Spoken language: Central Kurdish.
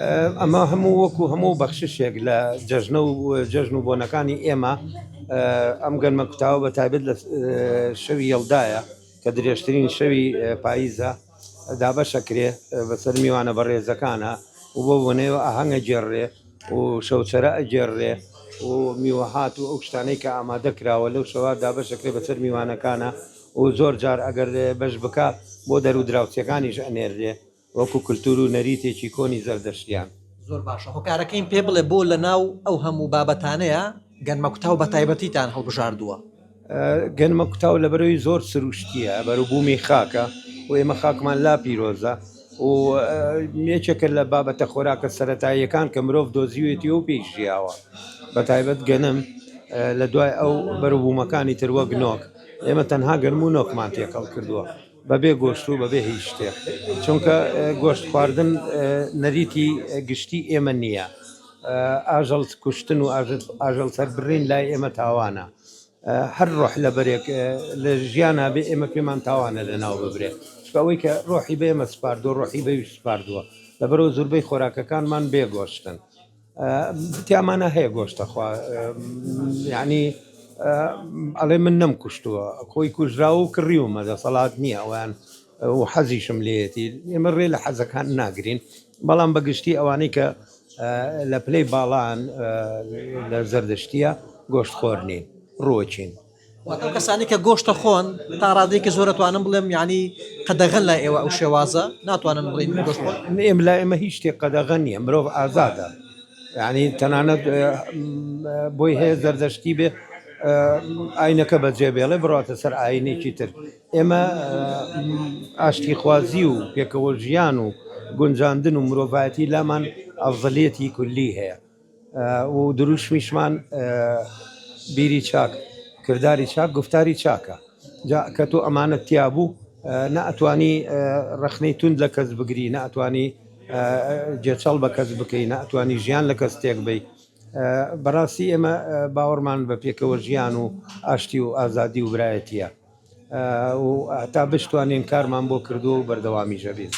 ئەمە هەموو وەکو هەموو بەخششێک لە جەژنە و جەژن و بۆنەکانی ئێمە ئەم گەنمە کوتاوە بە تایبەت لە شەوی یەڵدایە کە درێژترین شەوی پاییزە دابەشەکرێ بەسەر میوانە بەڕێزەکانە و بۆ بۆنەیەوە ئاهەنگ ئەگێڕرێ و شەوچەرە ئەگێڕرێ و میوەهات و ئەو شتانەی کە ئامادە کراوە لەو شەوە دابەشەکرێ بەسەر میوانەکانە و زۆر جار ئەگەر بەش بکا بۆ دەرودراوسێکانیش ئەنێررێ وەکو کلتور و نەریتێکی کۆنی زەردەشتیان. زۆر باشە هۆکارەکەیم پێ بڵێ بۆ لەناو ئەو هەموو بابەتانەیا گەنمەکوتاو بە تایبەتیتان هەڵبژاردووە؟ گەنمەکوتاو لەبەرئەوەی زۆر سروشتییە، بەروبوومی خاکە و ئێمە خاکمان لا پیرۆزە و یەکێکە لە بابەتە خۆراکە سەرەتاییەکان کە مرۆڤ دۆزیوێتی و پێی ژیاوە بە تایبەت گەنم لە دوای ئەو بەروبوومەکانی تر وەک نۆک ئێمە تەنها گەنم و نۆکمان تێکەڵ کردووە. بەبێ گۆشت و بەبێ هیچ شتێک چونکە گۆشت خواردن نەریتی گشتی ئێمە نییە ئاژەڵ کوشتن و ئاژەڵ سەربڕین لای ئێمە تاوانە هەر ڕۆح لەبەرێک لە ژیانا بێ ئێمە پێمان تاوانە لە ناو ببرێ چونکە ئەوەی کە ڕۆحی بە ئێمە سپاردووە ڕۆحی بەویش سپاردووە لەبەرەوە زوربەی خۆراکەکانمان بێ گۆشتن. تیامانە هەیە گۆشتە خوا یعنی ئەڵێ من نەم کوشتووە خۆی کوژراوە و کڕیومە دەسەڵات نییە ئەویان و حەزیشم لێیەتی ئێمە ڕێ لە حەزەکان ناگرین بەڵام بەگشتی ئەوانەی کە لە پلەی باڵان لە زەردەشتیە گۆشتخۆر نین ڕووەکین. واتە ئەو کەسانەی کە گۆشت دەخۆن تا ڕادەیەکی زۆر ئەتوانم بڵێم یانی قەدەغەن لای ئێوە ئەو شێوازە ناتوانن بڵێن گۆشت خۆن. ئێمە لای ئێمە هیچ شتێک قەدەغە نییە مرۆڤ ئازادە یانی تەنانەت بۆی هەیە زەردەشتی بێ ئاینەکە بەجێ بێڵێ بڕاتە سەر ئاینێکی تر ئێمە ئاشتیخوازی و پێکەوە ژیان و گونجاندن و مرۆڤایەتی لامان ئەفزەلیەتی کولی هەیە. و دروشمیشمان بیری چاک، کرداری چاک، گوفتاری چاکە. جا کە تۆ ئەمانەت تیا بوو نە ئەتوانی ڕەخنەی توند لە کەس بگری، نە ئەتوانی گێچەڵ بە کەس بکەی، نە ئەتوانی ژیان لە کەس تێک بەی. بەڕاستی ئێمە باوەڕمان بە پێکەوە ژیان و ئاشتی و ئازادی و برایەتییە و هەتا بشتوانین کارمان بۆ کردووە و بەردەوامیش ئەبین.